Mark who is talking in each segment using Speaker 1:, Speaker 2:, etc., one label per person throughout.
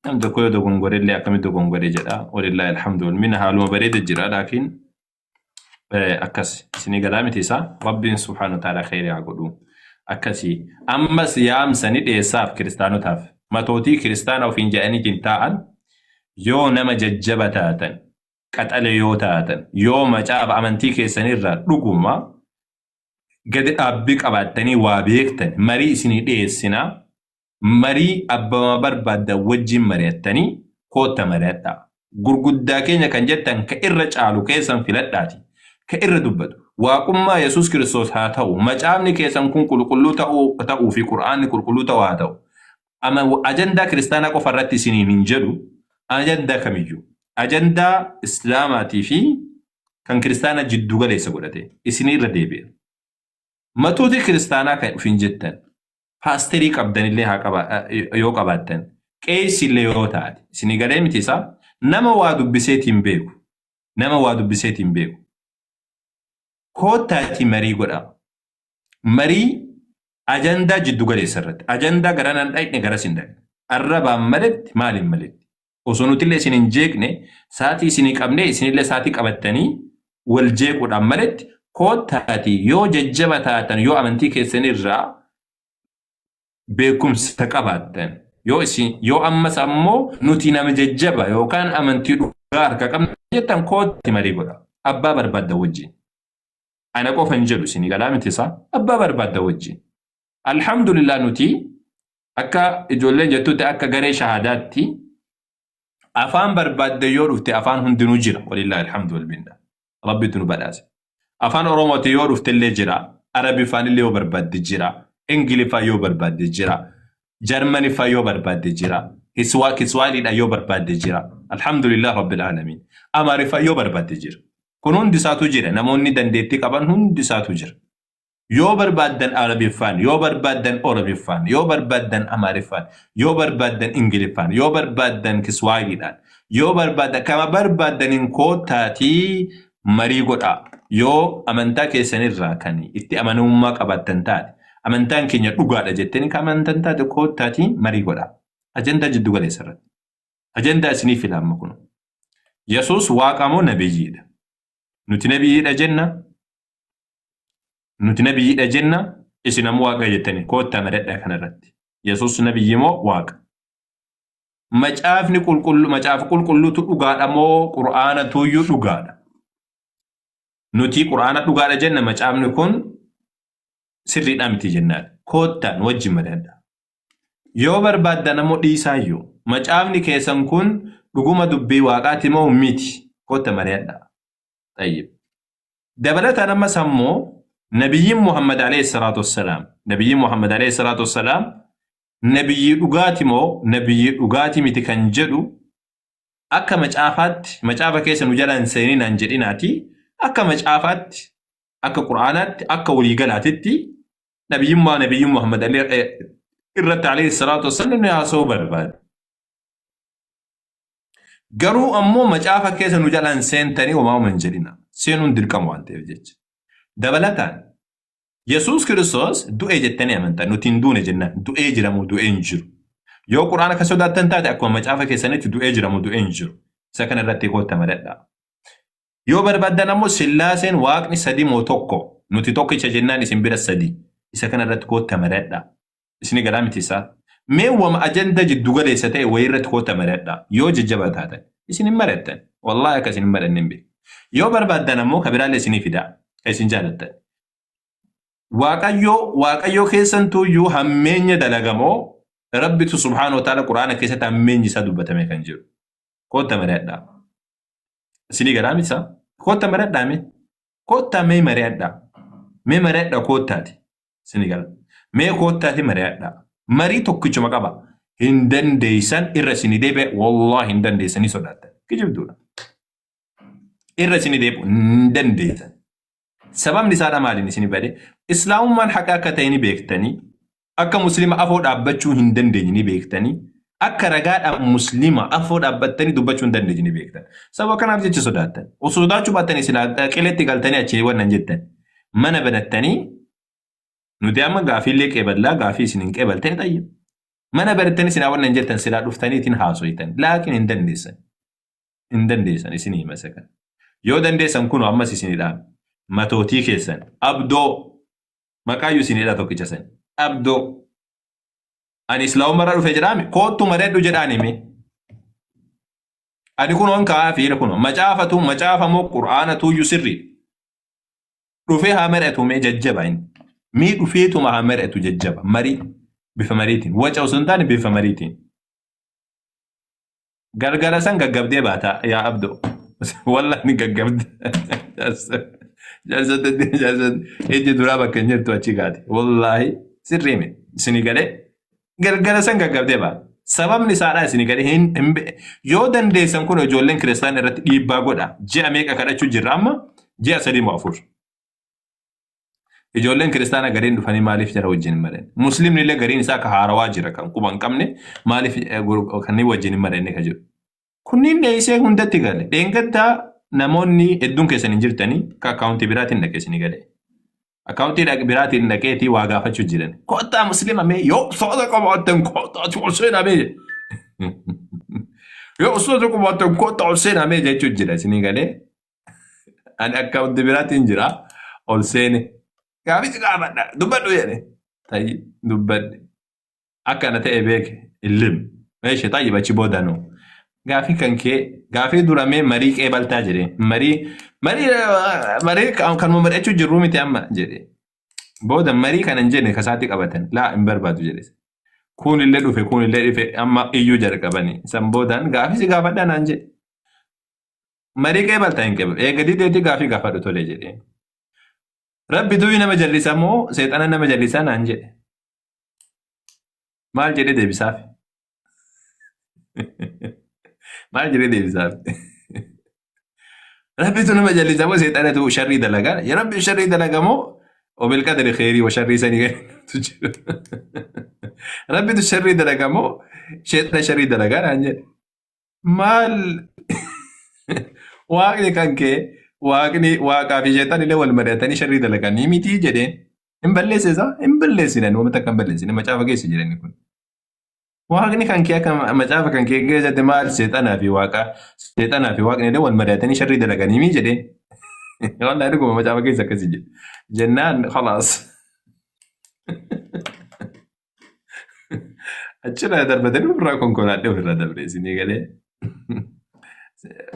Speaker 1: Namni tokko yoo dogongore illee akkamitti dogongore jedha. Walillaahi alhamdu wal minna haaluma bareeda jira laakiin akkas isinii galaa miti isaa Rabbiin subhaanahu wa ta'ala kheyrii haa godhu. Akkasii ammas yaamsa ni dhiyeessaaf kiristaanotaaf matootii kiristaana ofiin jedhaniitiin taa'an yoo nama jajjaba taatan qaxale yoo taatan yoo macaafa amantii keessanirraa dhuguma gadi dhaabbii qabaattanii waa beektan marii isinii dhiyeessinaa marii abbama barbaaddan wajjin mari'attanii kootta mari'adhaa. Gurguddaa keenya kan jettan ka irra caalu keessan filadhaati. Ka irra dubbatu. Waaqummaa Yesuus Kiristoos haa ta'u. Macaafni keessan kun qulqulluu ta'uu ta'uu fi Qur'aanni qulqulluu ta'uu haa ta'u. Ama ajandaa kiristaanaa qofa irratti isiniin hin jedhu. Ajandaa kamiyyuu. Ajandaa Islaamaatii fi kan kiristaanaa jiddu galeessa godhate isinii irra deebi'a. Matuutii kiristaanaa kan ofiin jettan paasterii qabdanillee haa qaba yoo qabaattan qeessillee yoo taate isinii galee miti isaa nama waa dubbiseetiin beeku nama waa dubbiseetiin beeku koottaatii marii godhaa marii ajandaa jiddu galeessa irratti ajandaa gara nan dhaqne garas hin dhaqne arrabaan maletti maaliin maletti osoo nutillee isin hin jeeqne sa'aatii isinii qabnee isinillee sa'aatii qabattanii wal jeequudhaan maletti koottaatii yoo jajjaba taatan yoo amantii keessanirraa beekumsa qabaattan yoo isin yoo ammas ammoo nuti nama jajjaba yookaan amantii dhugaa harka qabna jettan kootti marii godha abbaa barbaadda wajjin ana qofa hin jedhu isinii galaa miti isaa abbaa barbaadda wajjin alhamdulillah nuti Akka ijoolleen jettutti akka garee shahaadaatti afaan barbaadde yoo dhufte afaan hundinuu jira. Walillaahi alhamdu wal minna. Rabbitu nu badhaase. Afaan Oromooti yoo dhufte illee jira. Arabiffaan illee yoo barbaadde jira. Ingiliffaan yoo barbaadde jira. Jarmaniffaan yoo barbaadde jira. Kiswaaliidhaan yoo barbaadde jira. Alhamdulillah Rabbil Aalamiin. Amaariffaan yoo barbaadde jira. Kun hundi isaatu jira. Namoonni dandeettii qaban hundi isaatu jira. Yoo barbaaddan Arabiffaan, yoo barbaaddan Oromiffaan, yoo barbaaddan Amaariffaan, yoo barbaaddan Ingiliffaan, yoo barbaaddan Kiswaahiidhaan, yoo barbaaddan kama barbaaddaniin koottaatii marii godhaa. Yoo amantaa keessanirraa kan itti amanamummaa qabaattan taate, amantaan keenya dhugaadha jettanii kan amantan taate koottaatii marii godhaa. Ajandaa jiddu galeessa irratti. Ajandaa isinii fila amma kun. Yesuus waaqa moo nabiyyiidha? Nuti nabiyyiidha jenna. Nuti nabiyyiidha jenna, isin ammoo waaqa jettanii koottaa mari'adhaa kanarratti. Yesuus nabiyyi moo waaqa? Macaafni qulqullu macaafa qulqulluutu dhugaadha moo qur'aanatuyyuu dhugaadha? Nuti qur'aana dhugaadha jenna macaafni kun sirriidha miti jennaan. Koottaa nu wajjin mari'adhaa. Yoo barbaaddan ammoo dhiisaayyuu. Macaafni keessan kun dhuguma dubbii waaqaati moo miti? Kootta mari'adhaa. Tayyib. Dabalataan ammas ammoo nabiyyiin Muhammad alayhi salaatu wassalaam nabiyyiin Muhammad alayhi salaatu wassalaam nabiyyii dhugaati moo nabiyyii dhugaati miti kan jedhu akka macaafaatti macaafa keessa nu jala hin seeninaan jedhinaati akka macaafaatti akka qur'aanaatti akka waliigalaatitti nabiyyummaa nabiyyiin Muhammad irratti alayhi salaatu wassalaam nu haasa'uu barbaada. Garuu ammoo macaafa keessa nu jalaan seentanii homaa hin jedhina. Seenuun dirqama waan ta'eef jecha. Dabalataan Yesuus Kiristoos du'e jettanii amantan nuti hin duune jennaan du'ee jira moo du'ee hin jiru. Yoo Qur'aana akka sodaattan taate akkuma macaafa keessanitti du'ee jira moo du'ee hin jiru. Isa kana irratti kootta madadhaa. Yoo barbaaddan ammoo Sillaaseen waaqni sadi moo tokko nuti tokkicha jennaan isin bira sadi. Isa kana irratti kootta madadhaa. Isini galaa miti isaa. Mee wama ajanda jiddu galeessa ta'e wayii irratti koota mari'adhaa. Yoo jajjabaa taatan. Isin hin mari'attan. Wallaahi akka isin hin mari'anne hin beeku. Yoo barbaaddan ammoo ka biraallee isinii fidaa. Ka isin jaalattan. Waaqayyoo Waaqayyoo keessantuuyyuu hammeenya dalagamoo Rabbitu subhaanahu wa ta'ala Qur'aana keessatti hammeenyi isaa dubbatame kan jiru. Kootta mari'adhaa. Isinii galaa miti isaa? Kootta mari'adhaa mee? Koottaa mee mari'adhaa. Mee mari'adhaa koottaati. Isinii gala. Mee koottaati mari'adhaa. Marii tokkichuma qaba. Hin dandeessan irra isinii deebi'e wallaahi hin dandeessanii sodaattan. Kijibduudha. Irra isinii deebi'u hin dandeessan. Sababni isaadha maaliin isinii bade? Islaamummaan haqa akka ta'e ni beektanii, akka muslima afoo dhaabbachuu hin dandeenye ni beektanii, akka ragaadhaan muslima afoo dhaabbattanii dubbachuu hin dandeenye ni beektan. Sababa kanaaf jecha sodaattan. Osoo sodaachuu baattanii silaa qiletti galtanii achii wannan jettan. Mana banattanii nuti amma gaafiillee qeeballaa gaafii isin hin qeebaltani xayyib. Mana barattanii silaa wanna hin jettan silaa dhuftaniitiin haasoytan. Laakiin hin dandeessan. Hin dandeessan isinii hima isa kana. Yoo dandeessan kunoo ammas isinii dhaame. Matootii keessan abdoo maqaayyuu isinii dha tokkicha san. Abdoo. Ani islaamummarraa dhufe jedhaami koottu mari'adhu jedhaan hime. Ani kunoon ka'aa fiira kunoo macaafatu macaafa moo qur'aana tuyyuu sirrii. Dhufee haa mari'atu mee jajjaba inni. Mii dhufeetuma haa mari'atu jajjaba. Marii bifa mariitiin. Waca osoo hin taane bifa mariitiin. Galgala san gaggabdee baata yaa abdoo. Wallahi ni gaggabde. Jaarsa ijji duraa bakka hin jirtu achi gaate. Wallahi sirrii miti. Isinii galee galgala san gaggabdee baata. Sababni isaadhaa isinii galee hin hin be- yoo dandeessan kun ijoolleen kiristaan irratti dhiibbaa godha. Ji'a meeqa kadhachuu jirra amma? Ji'a 3 moo 4. Ijoolleen kiristaanaa gariin dhufanii maaliif jara wajjin hin mari'anne? Muslimni illee gariin isaa akka haarawaa jira kan quba hin qabne maaliif kanneen wajjin hin mari'anne ka jedhu. Kunniin dheessee hundatti gale. Dheengaddaa namoonni hedduun keessan hin jirtanii akka akkaawuntii biraatiin dhaqee isinii gale. Akkaawuntii biraatiin dhaqeetii waa gaafachuu jiran. Kottaa muslima mee yoo soda qabaattan kottaa ol seenaa mee. Yoo soda qabaattan kottaa ol seenaa mee jechuu jira isinii galee. Ani akkaawuntii biraatiin jira ol seene. Gaafichi gaafadha dubbadhu jedhe. Tayyib dubbadhe. Akka ana ta'e beeke illim. Meeshe tayyib achi booda nu. Gaafii kan kee gaafii duramee marii qeebaltaa jedhee marii marii marii kanuma mari'achuu jirruu miti amma jedhe. Booda marii kana hin jenne kasaatti qabatan laa hin barbaadu jedhe. Kuunillee dhufe kuunillee dhufe amma iyyuu jalqabanii san boodaan gaafii si gaafadhaa naan jedhe. Marii qeebaltaa hin qeebalu. Eega dideetii gaafii gaafadhu tole jedhee. Rabbi durii nama jallisa moo seexana nama jallisaa naan jedhe. Maal jedhee deebisaaf? Maal jedhee deebisaaf? Rabbitu nama jallisa moo seexanatu sharrii dalagaa? Ya Rabbi sharrii dalaga moo wabil qadri kheyrii wa sharrii sanii gaditu jira. Rabbitu sharrii dalaga moo sheexana sharrii dalagaa naan jedhe. Maal waaqni kan kee waaqni waaqaa fi sheexan illee wal mari'atanii sharrii dalaganii mitii jedheen. Hin balleesse isaa hin balleessine ani wanta akka hin balleessine macaafa keessa jira inni kun. Waaqni kan kee akka macaafa kan kee keessatti maal seexanaa fi waaqa seexanaa fi waaqni illee wal mari'atanii sharrii dalaganii mii jedheen. Wallahi dhuguma macaafa keessa akkasii jedhe. Jennaan khalaas. Achirraa darbatanii ofirraa konkolaadhee ofirraa dabre isinii galee.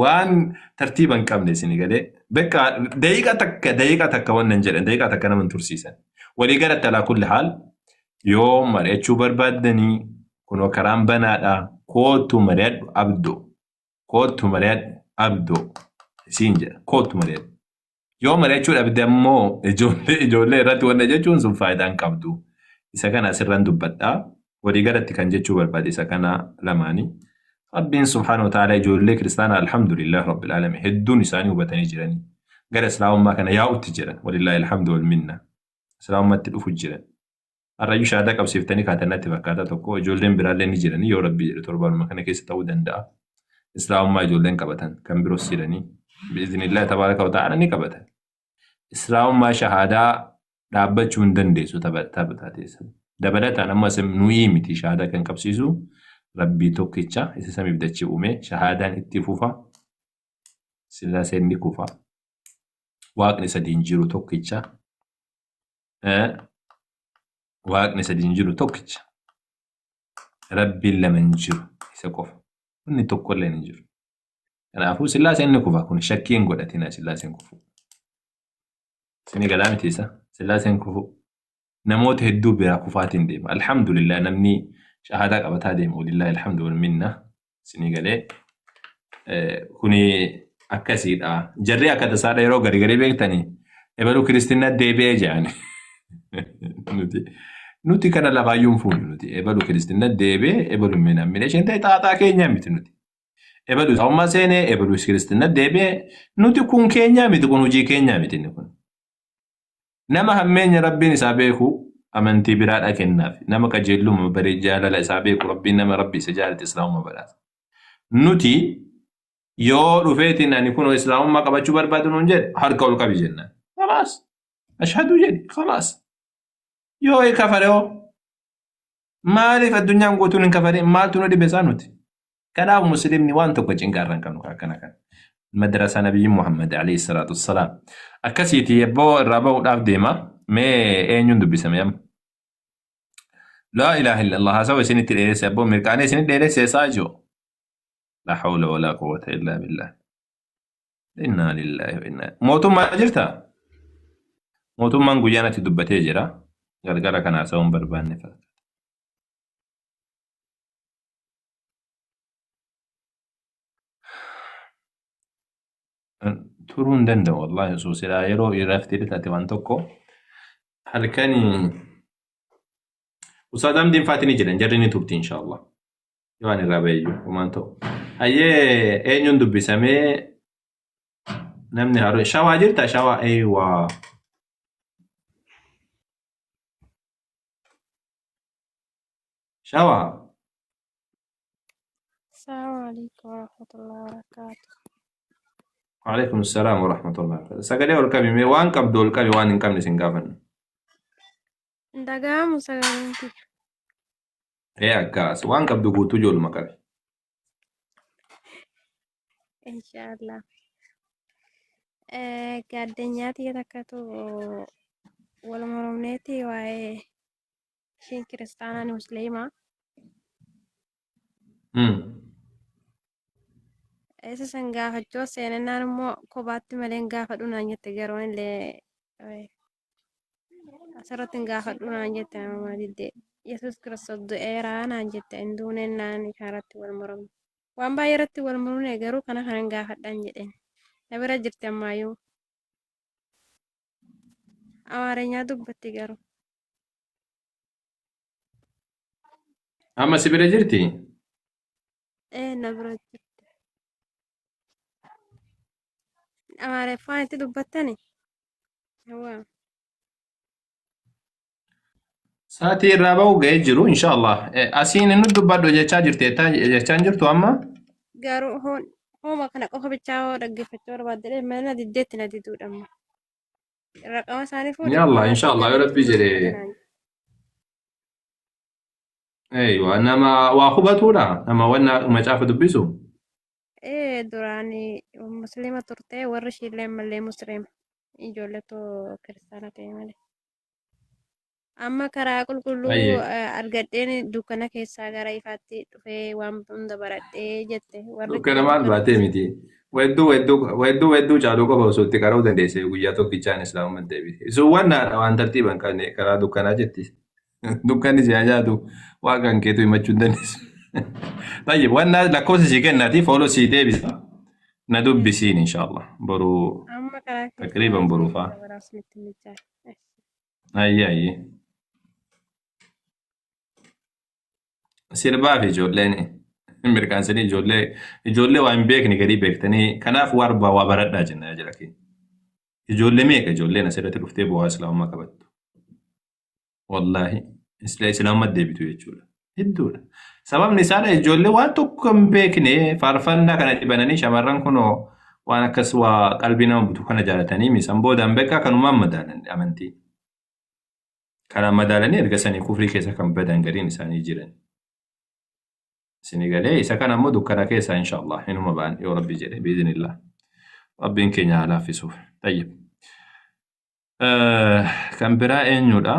Speaker 1: Waan tartiiba hin qabne isinii galee. Bakka daqiiqaa takka daqiiqaa takka wannan jedhan daqiiqaa takka nama hin tursiisan. Walii galatti alaa kulli haal yoo mari'achuu barbaaddanii kunoo karaan banaadha koottu mari'adhu abdoo koottu mari'adhu abdoo isiin jedha koottu mari'adhu. Yoo mari'achuu dhabde ammoo ijoollee ijoollee irratti wanna jechuun sun faayidaa hin qabdu. Isa kana asirran dubbadha. Walii galatti kan jechuu barbaade isa kana lamaani. Rabbiin subhaanahu wa ta'ala ijoollee kiristaanaa alhamdulillah rabbil alamin hedduun isaanii hubatanii jiranii. Gara islaamummaa kana yaa'utti jiran. Walillaahi alhamdu wal minna. Islaamummaatti dhufu jiran. Har'ayyuu shahaadaa qabsiiftanii kaatan natti fakkaata tokko ijoolleen biraallee ni jiranii yoo rabbi jedhe torbaanuma kana keessa ta'uu danda'a. Islaamummaa ijoolleen qabatan kan biroos jiranii bi'iznillaahi tabaaraka wa ta'aala ni qabatan. Islaamummaa shahaadaa dhaabbachuu hin dandeessu tapha taateessa. Dabalataan ammas nuyi miti shahaadaa kan qabsiisu rabbii tokkicha isa samiif dachee uume shahaadaan itti fufa sillaaseen ni kufa. Waaqni sadi hin jiru tokkicha. Waaqni sadi hin jiru tokkicha. Rabbiin lama hin jiru isa qofa. Inni tokkollee hin jiru. Kanaafuu sillaaseen ni kufa kun shakkii hin godhatina sillaaseen kufu. Isinii galaa miti isa sillaaseen kufu. Namoota hedduu biraa kufaatiin deema. Alhamdulillah namni shahaadaa qabataa deema. Walillahi alhamdu wal minna. Isinii galee. Kuni akkasiidha. Jarri akka tasaadha yeroo gari garii beektanii ebaluu kiristinnaa deebi'ee jedhani. Nuti nuti kana lafaayyuu hin fuunu nuti ebaluu kiristinnaa deebi'ee ebaluu mina mina isheen ta'e xaaxaa keenyaa miti nuti. Ebaluu isaummaa seenee ebaluu kiristinnaa deebi'ee nuti kun keenyaa miti kun hojii keenyaa miti inni kun. Nama hammeenya Rabbiin isaa beeku amantii biraadha kennaaf. Nama qajeelluma baree jaalala isaa beeku Rabbiin nama Rabbi isa jaalate islaamummaa badhaasa. Nuti yoo dhufeetiin ani kunoo islaamummaa qabachuu barbaadu nuun jedhe harka ol qabi jennaan. Khalaas. Ashhadu jedhi. Khalaas. Yoo kafare hoo? Maaliif addunyaan guutuun hin kafarin maaltu nu dhibe isaa nuti? Kanaaf muslimni waan tokko cinqaa irra hin qabnu akkana kana. Madrasaa Nabiyyi Muhammad alayhi salaatu wassalaam. Akkasiiti ebboo irraa bahuudhaaf deema. Mee eenyuun dubbisame amma? Laa ilaaha illallah haasawa isinitti dheeresse abboo mirqaanee isinitti dheeresse isaa jiru. La hawla walaa quwwata illaa billah. Innaa lillaahi wa innaa. Mootummaa jirtaa? Mootummaan guyyaa natti dubbatee jira. Galgala kana haasawuu hin barbaanne fakkaata. Turuu hin danda'u wallaahi osoo silaa yeroo irratti taate waan tokko halkanii Ustaaz Hamdiin faati ni jedhan jarri ni turti inshaallah. Yoo ani irraa baheyyuu homaan ta'u. Hayyee eenyuun dubbisamee namni haaroo shawaa jirta shawaa eeywaa. Shawaa.
Speaker 2: Assalamu alaikum warahmatullahi wabarakatuh.
Speaker 1: Waalaikum salaam wa rahmatullahi wa barakatuh. Sagalee ol qabi mee waan qabdu ol qabi waan hin qabne sin gaafannu.
Speaker 2: Hin dhaga'amu sagaleen kiyya.
Speaker 1: Ee akkas waan qabdu guutuu ijoolluma qabi.
Speaker 2: Inshaallah. Gaaddanyaa tiyya takkatu wal moromneeti waa'ee ishiin kiristaanaa ni musliimaa. Isa san gaafachuu seenannaan immoo kophaatti malee hin gaafadhu naan jette garuu illee asirratti hin gaafadhu naan jette nama didde. Yesuus Kiristoos du'eera naan jette hin duuneen naan kanarratti wal moromne. Waan baay'ee irratti wal mormne garuu kana kanan gaafadhaan jedheen. Na bira jirti ammaayyuu. Amaarinyaa dubbatti garuu.
Speaker 1: Amma si bira jirti?
Speaker 2: Ee na bira jirti. Amaariffaan itti dubbattani? Hawaa.
Speaker 1: Sa'aatii irraa bahu ga'ee jiru inshaallah. Asiin inni dubbadhu jechaa jirti jechaa hin jirtu amma.
Speaker 2: Garuu hoon hooma kana qofa bichaa hoo dhaggeeffachuu barbaadde malee na diddeetti na diduudha amma. Raqama isaanii fuudhi
Speaker 1: Ya Allah
Speaker 2: kophaatti
Speaker 1: inshaallah yoo
Speaker 2: garuu
Speaker 1: rabbi
Speaker 2: itti
Speaker 1: jedhe
Speaker 2: dubbadhu naan.
Speaker 1: Eeywa nama waa hubatuudha nama wanna macaafa dubbisu.
Speaker 2: Ee duraan musliima turte warri ishiillee ammallee musliima ijoolletu kiristaana ta'e malee. Amma karaa qulqulluu
Speaker 1: Ayyee.
Speaker 2: argadheen dukkana keessaa gara ifaatti dhufee waan hunda baradhee jette warri
Speaker 1: Dukkana
Speaker 2: kiyya
Speaker 1: maal
Speaker 2: dukkana
Speaker 1: baatee
Speaker 2: keessa.
Speaker 1: miti. Weedduu weedduu weedduu weedduu caaluu qofa osoo itti qara'uu dandeesse guyyaa tokkichaan islaamummaa deebite. Sun waan waan tartiiba hin qabne karaa dukkanaa jetti. Dukkanni si haa nyaatu waaqan keetu himachuu hin dandeessu. Tayyib waan lakkoofsa sii kennaati fooloo sii deebisa. Na dubbisiin inshaallah boruu
Speaker 2: Amma karaa keessaa
Speaker 1: taqriiban boruu
Speaker 2: isinitti
Speaker 1: fa'a.
Speaker 2: dabalaa isinitti mijaa'e.
Speaker 1: Ayyee ayyee. Sirbaa fi ijoolleen mirkaansanii ijoollee ijoollee waa hin beekne garii beektanii kanaaf waa waa baradhaa jenna yaa jira keenya. Ijoollee meeqa ijoolleen asirratti dhuftee bu'aa islaamummaa qabattu. Wallaahi islaamummaa deebitu jechuudha. Hedduudha. Sababni isaa ijoollee waan tokko hin beekne faarfannaa kana dhibananii shamarran kunoo waan akkas waa qalbii nama butu kana jaalatanii misan boodaan beekaa kanumaan madaalan amantii. Kanaan madaalanii erga sanii kufrii keessa kan badan gariin isaanii jiran. Isin galee isa kana immoo dukkana keessaa inshaallah inuma ba'an yoo rabbi jedhe biizinillah. Rabbiin keenya haa laaffisuuf. Tayyib. Kan biraa eenyudha?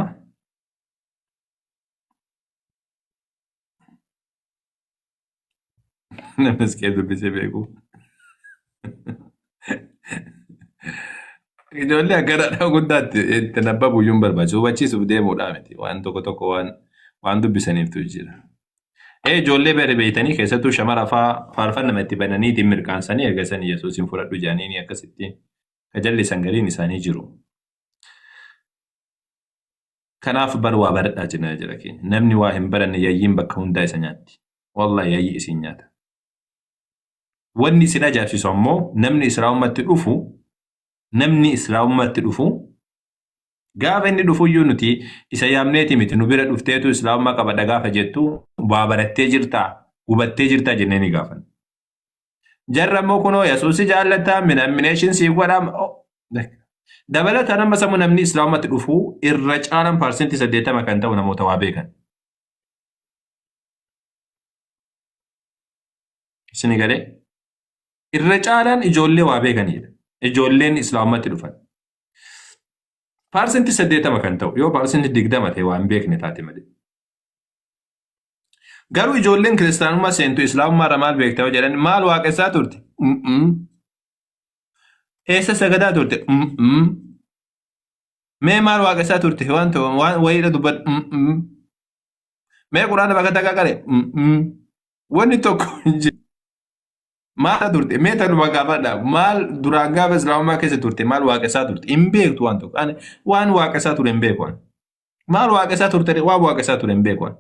Speaker 1: Namni iskee dubbisee beeku. Ijoollee akkana guddaatti itti nabbabu iyyuu hin barbaachisu. Hubachiisuuf deemuudhaa miti. Waan tokko tokko waan waan dubbisaniiftu jira. Ee ijoollee bari beeytanii keessattuu shamara faa faarfannama itti bananiitiin mirkaansanii erga sanii Yesuusin fudhadhu jedhanii akkasitti ka jallisan gariin isaanii jiru. Kanaaf bar waa baradhaa jenna jira keenya. Namni waa hin baranne yayyiin bakka hundaa isa nyaatti. Wallahi yayyi isin nyaata. Wanni isin ajaa'ibsiisu ammoo namni Islaamummaatti dhufu namni Islaamummaatti dhufu gaafa inni dhufuyyuu nuti isa yaamneeti miti nu bira dhufteetu Islaamummaa qabadha gaafa jettu waa barattee jirtaa hubattee jirtaa jennee ni gaafanna. Jarra immoo kunoo Yesuusi jaallataa minammineeshin sii godhaa. Dabalataan amma sammuu namni Islaamummaatti dhufu irra caalaan 80% kan ta'u namoota waa beekan. Isini galee? Irra caalaan ijoollee waa beekanidha. Ijoolleen islaamummaatti dhufan. 80% kan ta'u yoo 20% ta'e waan beekne taate malee. Garuu ijoolleen kiristaanummaa seentu islaamummaa irraa maal beekta yoo jedhan maal waaqessaa turte? Eessa sagadaa turte? Mee maal waaqessaa turte? Waan ta'u waan wayiidha dubbadhu. Mee quraana bakka takka qare? Wanni tokko hin jiru. Maal turte? Mee tanuma gaafadha. Maal duraan gaafa islaamummaa keessa turte? Maal waaqessaa turte? Hin beektu waan tokko. Ani waan waaqessaa ture hin beeku. Ani. Maal waaqessaa turte? Waan waaqessaa ture hin beeku. Ani.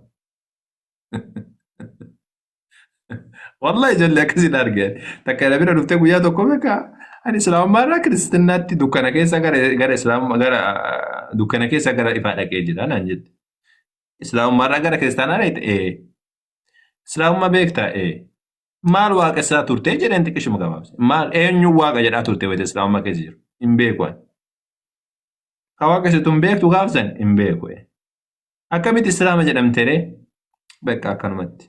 Speaker 1: Wallahi ijoollee akkasiin arge. Takka na bira dhuftee guyyaa tokko beekaa. Ani islaamummaa irraa kiristinnatti dukkana keessa gara gara islaamummaa gara dukkana keessa gara ifaa dhaqee jira naan jette. Islaamummaa irraa gara kiristaanaa dhaqxe ee. Islaamummaa beektaa ee. Maal waaqessaa turte jedheen xiqqishuma gabaabse. Maal eenyu waaqa jedhaa turte wayita islaamummaa keessa jiru. Hin beeku ani. Ka waaqessitu hin beektu gaafsan hin beeku. Akkamitti islaama jedhamte ree? Bakka akkanumatti.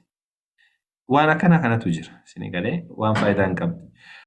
Speaker 1: Waan akkana kanatu jira. Isin galee waan faayidaa hin qabne.